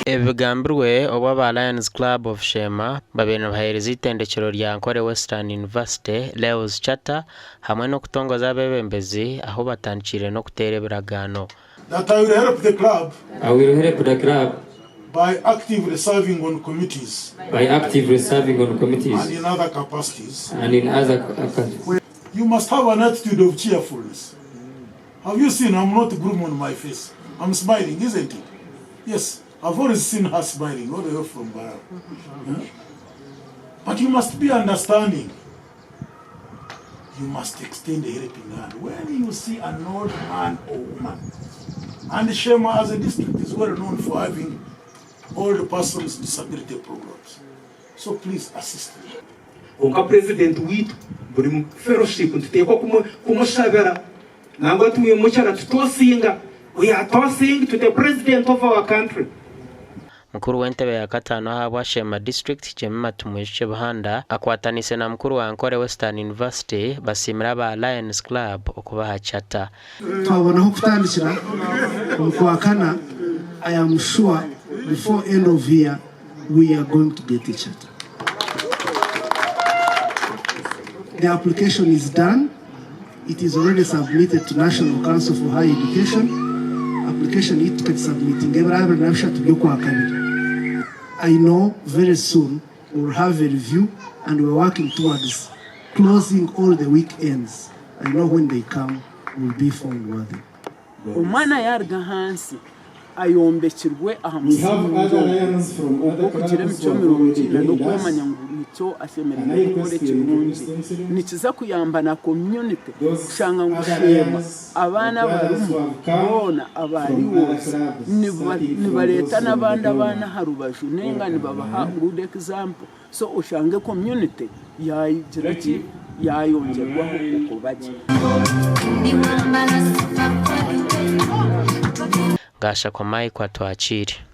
Ebi bigambirwe obu aba Lions Club of Sheema babaire nibaheereza eitendekyero rya Ankole Western University, LEWS Charter hamwe n'okutongoza abeebembezi ahu batandikiire n'okuteera ebiragaano. That I will help the club. I will help the club. By actively serving on committees. By actively serving on committees. And in other capacities. And in other capacities. You must have an attitude of cheerfulness. Have you seen I'm not gloom on my face? I'm smiling, isn't it? Yes, I've always seen her smiling all the way from Barara. Huh? But you must be understanding. You must extend a helping hand. When you see an old man or woman, and Shema as a district is well known for having old persons disability programs. So please assist them. Kwonka Purezidenti waitu buri fellowship nituteekwa kumushabira nangwa twimukira tutosinga, we are tossing to the president of our country. Mukuru w'entebe ya kataano ahabwa Sheema District, Jemima Tumwijukye Buhanda akwataniise na mukuru wa Ankole Western University basiimire aba Lions Club okubaha charter. Twabona ah'okutandikira omu Kwakana, I am sure before end of year we are going to get a charter. The application is done, it is already submitted to National Council for Higher Education. Application ei tukagisubitinga ebiro 23 by'Okwakabiri. I know very soon we will have a review and we are working towards closing all the weak ends. I know when they come we will be found worthy. Omwana yaaruga ahansi ayombekirwe aha musingi ogwo ogw'okugira emicwe mirungi n'okwemanya ngu nikyo ashemereire kukora ekirungi, nikiza kuyamba na community kushanga ngu sheema abaana abarimu boona aba Leos nibareeta n'abandi abaana aha rubaju ninga nibabaha good example so oshange community yagira ki yayongyerwaho okuba gye. Gashakwa Mike Atwakiire.